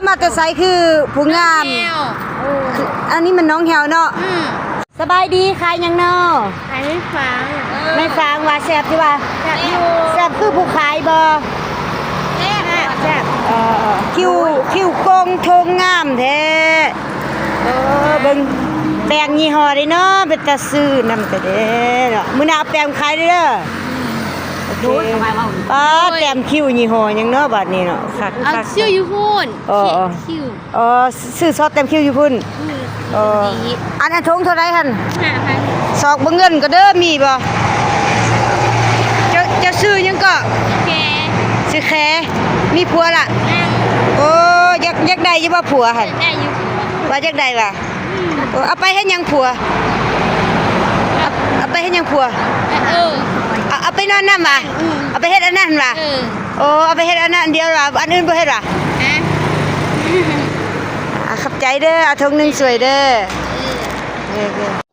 ມາແຕ່ໃສຄືຜູ້ງາມ? ແຮວ ອັນນີ້ມັນໜອງແຮວເນາະ. ອືມ ສະບາຍດີ ຂາຍຫຍັງນໍ? ຂາຍໄມ້ຝາງ. ເອີ ໄມ້ຝາງ ວ່າແຊບຢູ່ຫວາ? ແຊບຢູ່. ແຊບຄືຜູ້ຂາຍບໍ່? ແຊບ ແຊບ. ເອີ ຄິ້ວ ຄິ້ວໂກ່ງ ໂທງງາມແທ້. ເອີ ເບິ່ງແປ້ງຍີ່ຫໍ້ໃດເນາະ ເປັນຕາຊື້ນຳແທ້ເດ້ເນາະ. ມື້ໜ້າເອົາແປ້ງຂາຍເດີ. ໂອເຄ. ປ້າ ແຕ້ມຄິ້ວຍີ່ຫໍ້ຫຍັງເນາະບາດນີ້ເນາະ. ຄັກ ເອົາ ຄັກ ຊື້ຢູ່ພຸ້ນ. ເອີ ຄິ້ວ ເອີ ຊື້ຊອດແຕ້ມຄິ້ວຢູ່ພຸ້ນ. ອືມ ເອີ ດີ. ອັນ ອັນຖົງເທົ່າໃດຫັ້ນ? ຫ້າພັນ. ຊອກເບິ່ງເງິນກໍເດີ ມີບໍ່? ເຈົ້າ ເຈົ້າຊື່ຫຍັງເກາະ? ແຄ. ຊື່ແຄ. ມີຜົວລະ? ຍັງ. ໂອ້ ຢາກ ຢາກໄດ້ຢູ່ບໍ່ຜົວຫັ້ນ? ຢາກໄດ້ຢູ່ຜົວ. ວ່າຢາກໄດ້ຫວາ? ອືມ. ໂອ້ ເອົາໄປເຮັດຫຍັງຜົວ? ເອົາ ເອົາໄປເຮັດຫຍັງຜົວ? ເອີ ເອົາ ເອົາໄປນອນນຳຫວາ? ອືມ. ເອົາໄປເຮັດອັນນັ້ນຫວາ? ເອີ. ໂອ້ ເອົາໄປເຮັດອັນນັ້ນດຽວລະ ອັນອື່ນບໍ່ເຮັດຫວາ? ຮະ? ອ່າ ຂອບໃຈເດີ ເອົາຖົງໜຶ່ງຊ່ວຍເດີ. ເອີ ເອີ.